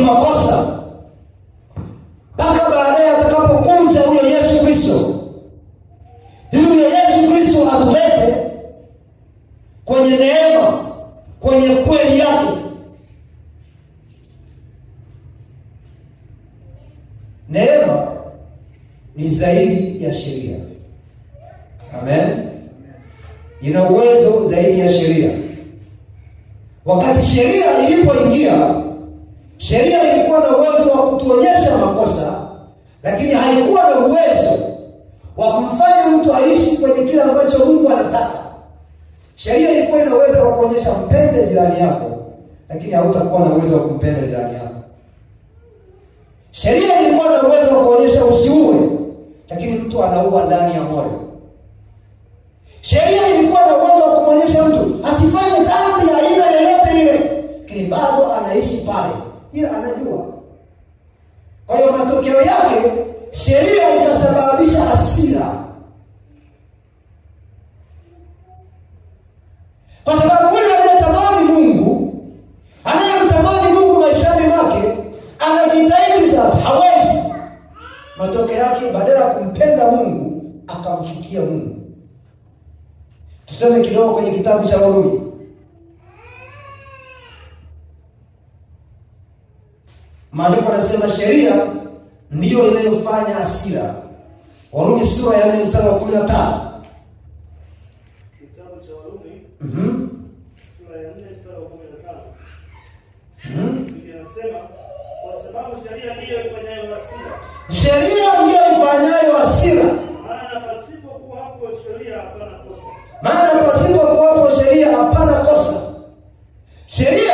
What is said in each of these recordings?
kimakosa mpaka baadaye atakapokuja huyo Yesu Kristo. Huyo Yesu Kristo atulete kwenye neema, kwenye kweli yake. Neema ni zaidi ya sheria. Amen. Ina uwezo zaidi ya sheria. Wakati sheria ilipoingia, sheria ilikuwa na uwezo wa kutuonyesha makosa, lakini haikuwa na uwezo wa kumfanya mtu aishi kwenye kile ambacho Mungu anataka. Sheria ilikuwa ina uwezo wa kuonyesha mpende jirani yako, lakini hautakuwa na uwezo wa kumpenda jirani yako. Sheria ilikuwa na uwezo wa kuonyesha usiue, lakini mtu anaua ndani ya moyo. Sheria ilikuwa na uwezo wa kumwonyesha mtu asifanye dhambi aina yoyote ile, lakini bado anaishi pale, ila anajua. Kwa hiyo matokeo yake, sheria ikasababisha hasira, kwa sababu yule anayetamani Mungu, anayemtamani Mungu maishani mwake, anajitahidi sasa, hawezi. Matokeo yake, badala ya kumpenda Mungu, akamchukia Mungu. Tusome kidogo kwenye kitabu cha Warumi. Maandiko yanasema sheria ndiyo inayofanya hasira. Warumi sura ya 4 mstari wa 15. Kitabu cha Warumi sura ya 4 mstari wa 15. Inasema kwa sababu sheria ndiyo ifanyayo hasira. Sheria ndiyo ifanyayo hasira. Maana pasipokuwapo sheria hapana kosa. Maana pasipokuwapo sheria hapana kosa. Sheria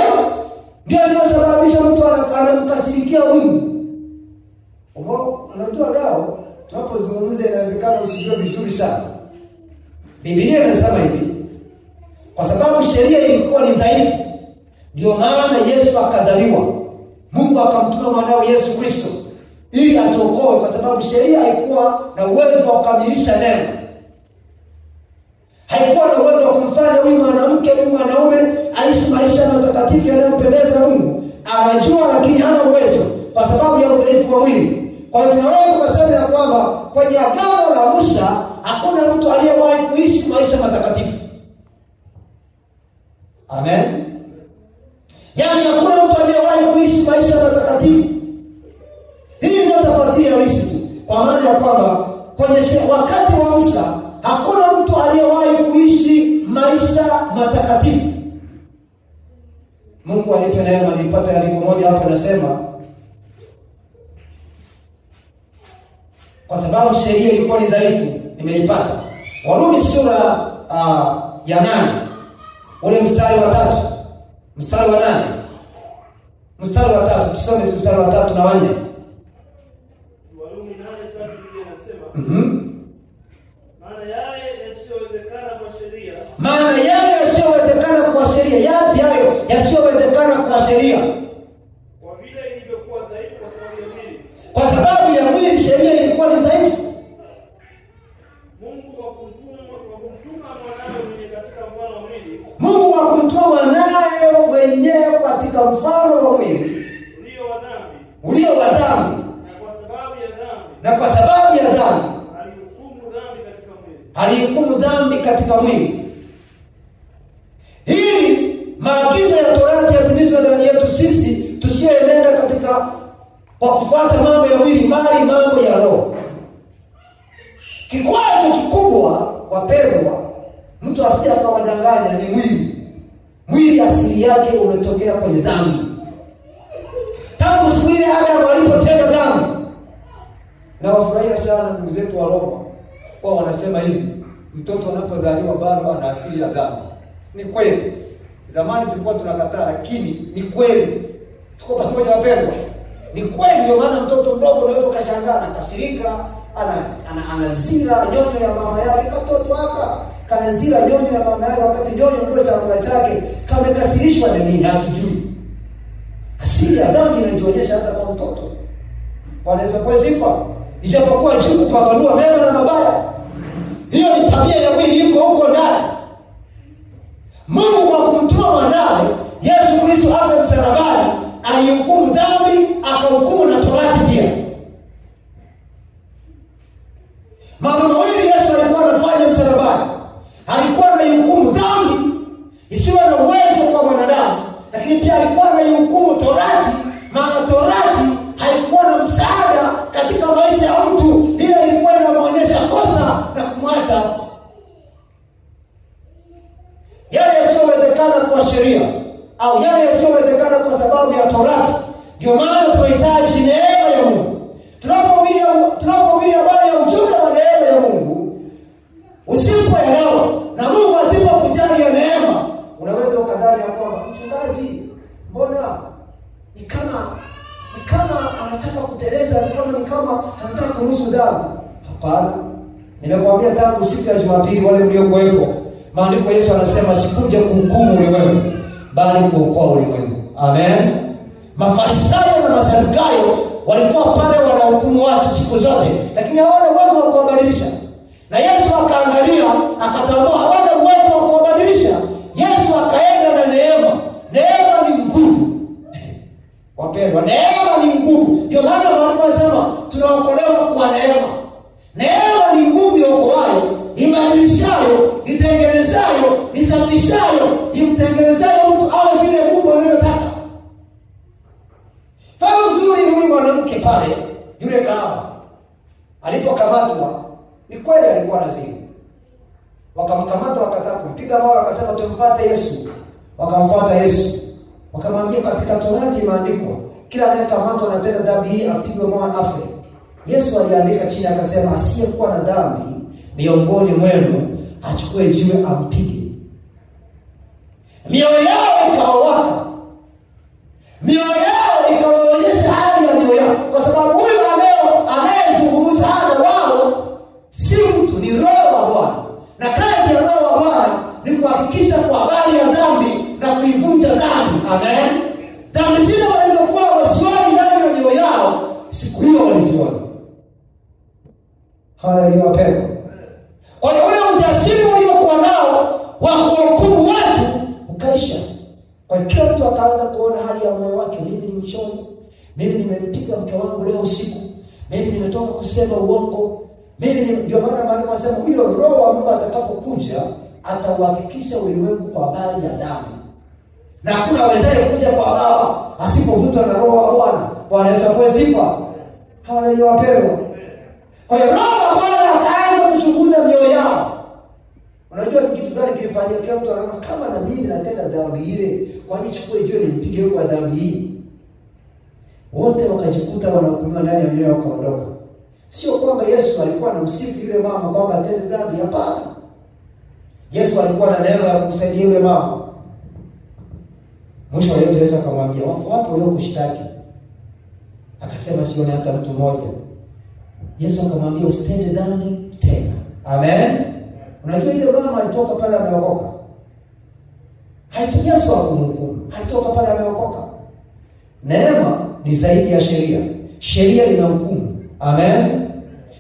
ndiyo inayosababisha mtu anamkasirikia Mungu. Unajua leo tunapozungumza inawezekana usijue vizuri sana. Biblia inasema hivi, kwa sababu sheria ilikuwa ni dhaifu, ndio maana Yesu akazaliwa. Mungu akamtuma mwanawe Yesu Kristo ili atuokoe, kwa sababu sheria haikuwa na uwezo wa kukamilisha neno. Haikuwa na uwezo wa kumfanya huyu mwanamke, huyu mwanaume aishi maisha matakatifu yanayompendeza Mungu. Anajua lakini hana uwezo kwa sababu ya udhaifu wa mwili. Kwa hiyo tunaweza kusema ya kwamba kwenye agano la Musa hakuna mtu aliyewahi kuishi maisha matakatifu. Amen. Yaani hakuna mtu aliyewahi kuishi maisha matakatifu. Hii ndio tafasiri ya halisi, kwa maana ya kwamba kwenye wakati wa Musa hakuna mtu aliyewahi kuishi maisha matakatifu. Mungu alipe neema. Nilipata andiko moja hapo nasema kwa sababu sheria ilikuwa ni dhaifu, nimeipata. Warumi sura ya 8 ule mstari wa 3, mstari wa 8, mstari wa 3, tusome tu mstari wa 3 na 4. Warumi 8:3 inasema, maana yale yasiyowezekana kwa sheria, maana yale yasiyowezekana kwa sheria, yapi hayo yasiyowezekana kwa sheria? Kwa vile ilivyokuwa dhaifu kwa sababu ya mwili. Kwa sababu ya mwili sheria ilikuwa ni dhaifu. Mungu kwa kumtuma mwanawe mwenyewe katika mfano wa mwili, Mungu kwa kumtuma mwanawe mwenyewe katika mfano wa mwili ulio wa dhambi, ulio wa dhambi, na kwa sababu ya dhambi, na kwa sababu ya dhambi alihukumu dhambi katika mwili, alihukumu dhambi katika mwili, ili maagizo ya Torati yatimizwe ndani yetu sisi tusiyoenenda katika kwa kufuata mambo ya mwili, bali mambo ya Roho. Kikwazo kikubwa, wapendwa, mtu asije akawadanganya, ni mwili. Mwili asili yake umetokea kwenye dhambi. Tangu siku ile Adamu alipotenda dhambi. Na wafurahia sana ndugu zetu wa Roma kwa wanasema hivi, mtoto anapozaliwa bado ana asili ya dhambi. Ni kweli. Zamani tulikuwa tunakataa, lakini ni kweli. Tuko pamoja wapendwa. Ni kweli, ndio maana mtoto mdogo unaweza ukashangaa anakasirika, anazira nyonyo ya mama yake, katoto haka kanazira nyonyo ya mama yake wakati nyonyo ndio chakula chake, kamekasirishwa na nini hatujui. Asili ya dhambi inajionyesha hata kwa mtoto. Wanaweza kuwa sifa, ijapokuwa juu kupambanua mema na mabaya. Hiyo ni tabia ya mwili, iko huko ndani. Mungu kwa kumtuma mwanawe Yesu Kristo afe msalabani, alihukumu dhambi akahukumu na torati pia. Mambo mawili Yesu alikuwa anafanya msalabani. Alikuwa anaihukumu dhambi isiyo na uwezo kwa mwanadamu, lakini pia alikuwa anaihukumu torati, maana torati haikuwa na msaada katika maisha ya mtu, ila ilikuwa inamuonyesha kosa na kumwacha. Yale yasiyowezekana kwa sheria au yale yasiyowezekana kwa sababu ya torati. Ndio maana tunahitaji neema ya Mungu. Tunapohubiri habari ya ujumbe wa neema ya Mungu, usipoelewa na Mungu asipokujalia neema, unaweza ukadhani ya kwamba mchungaji, mbona ni kama anataka kuteleza, ni kama anataka kuruhusu dhambi. Hapana. Nimekuambia tangu siku ya Jumapili, wale mliokuwepo, maandiko Yesu anasema sikuja kuhukumu ulimwengu, bali kuokoa ulimwengu. Amen. Mafarisayo na Masadukayo walikuwa pale wanahukumu watu siku zote, lakini hawana uwezo wa kuwabadilisha. Na Yesu akaangalia, akatambua hawana uwezo wa kuwabadilisha. Yesu akaenda na neema. Neema ni nguvu. Wapendwa, neema ni nguvu. Ndio maana maandiko yanasema tunaokolewa kwa neema. Neema ni nguvu iokoayo, ibadilishayo, itengenezayo, isafishayo, imtengenezayo mtu awe vile Mungu anavyotaka. Mfano mzuri ni huyu mwanamke pale, yule kahaba. Alipokamatwa, ni kweli alikuwa anazini. Wakamkamata, wakataka kumpiga mawe, wakasema tumfuate Yesu. Wakamfuata Yesu. Wakamwambia katika Torati imeandikwa, kila anayekamatwa anatenda dhambi hii apigwe mawe afe. Yesu aliandika chini akasema, asiyekuwa na dhambi miongoni mwenu achukue jiwe ampige. Mioyo yao ikawaka. Mioyo yao ikawaonyesha hali ya mioyo yao, kwa sababu huyu anayezungumza hana wao si mtu, ni Roho wa Bwana. Na kazi ya Roho wa Bwana ni kuhakikisha kwa habari ya dhambi na kuivunja dhambi. Amen. Dhambi zile walizokuwa wasiwani ndani ya mioyo yao, siku hiyo waliziona. Haleluya wapendwa. Kwa hiyo ule ujasiri waliokuwa nao wa kuhukumu watu ukaisha. Kwa kila mtu akaanza kuona hali ya moyo wake, mimi ni mchoyo, mimi nimempiga mke wangu leo usiku, mimi nimetoka kusema uongo, mimi ndio maana maandiko yanasema huyo Roho wa Mungu atakapokuja atauhakikisha ulimwengu kwa habari ya dhambi. Na hakuna awezaye kuja kwa Baba asipovutwa na Roho wa Bwana. Bwana Yesu apewe sifa. Haleluya wapendwa. Kwa hiyo Roho wa Bwana akaanza kuchunguza mioyo yao. Unajua ni kitu gani kilifanyika? Kila mtu anaona kama na mimi natenda dhambi ile, kwa nini chukue jiwe nimpige kwa dhambi hii? Wote wakajikuta wanahukumiwa ndani ya mioyo, wakaondoka. Sio kwamba Yesu alikuwa anamsifu yule mama kwamba atende dhambi, hapana. Yesu alikuwa na neema ya kumsaidia yule mama. Mwisho wa yote Yesu akamwambia, wako wapi waliokushtaki? Akasema sioni hata mtu mmoja. Yesu akamwambia usitende dhambi tena. Amen. Unajua ile mama alitoka pale ameokoka. Haikuwa Yesu akumhukumu, alitoka pale ameokoka. Neema ni zaidi ya sheria. Sheria ina hukumu. Amen.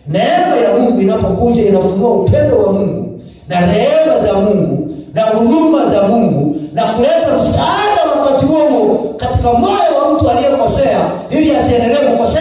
Neema ya Mungu inapokuja inafunua upendo wa Mungu na rehema za Mungu na huruma za Mungu na kuleta msaada wakati huo katika moyo wa mtu aliyekosea ili asiendelee kukosea.